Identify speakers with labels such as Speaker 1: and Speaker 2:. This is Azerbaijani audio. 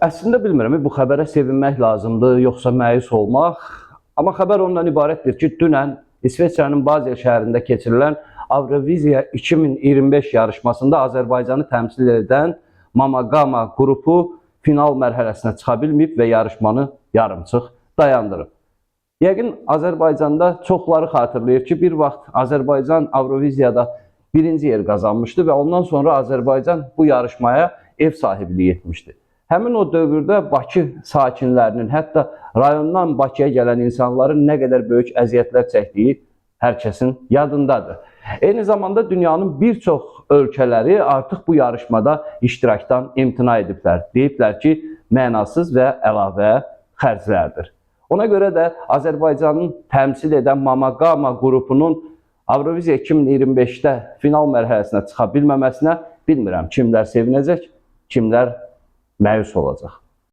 Speaker 1: Əslində bilmirəm, bu xəbərə sevinmək lazımdır, yoxsa məyus olmaq. Amma xəbər ondan ibarətdir ki, dünən İsveçrənin Basel şəhərində keçirilən Avroviziya 2025 yarışmasında Azərbaycanı təmsil edən Mamagama qrupu final mərhələsinə çıxa bilməyib və yarışmanı yarımçıq dayandırıb. Yəqin Azərbaycanda çoxları xatırlayır ki, bir vaxt Azərbaycan Avroviziyada birinci yer qazanmışdı və ondan sonra Azərbaycan bu yarışmaya ev sahibliyi etmişdi. Həmin o dövrdə Bakı sakinlərinin, hətta rayondan Bakıya gələn insanların nə qədər böyük əziyyətlər çəkdiyi hər kəsin yadındadır. Eyni zamanda dünyanın bir çox ölkələri artıq bu yarışmada iştirakdan imtina ediblər. Deyiblər ki, mənasız və əlavə xərclərdir. Ona görə də Azərbaycanın təmsil edən Mamaqama qrupunun Avroviziya 2025-də final mərhələsinə çıxa bilməməsinə bilmirəm kimlər sevinəcək, kimlər məyus olacaq.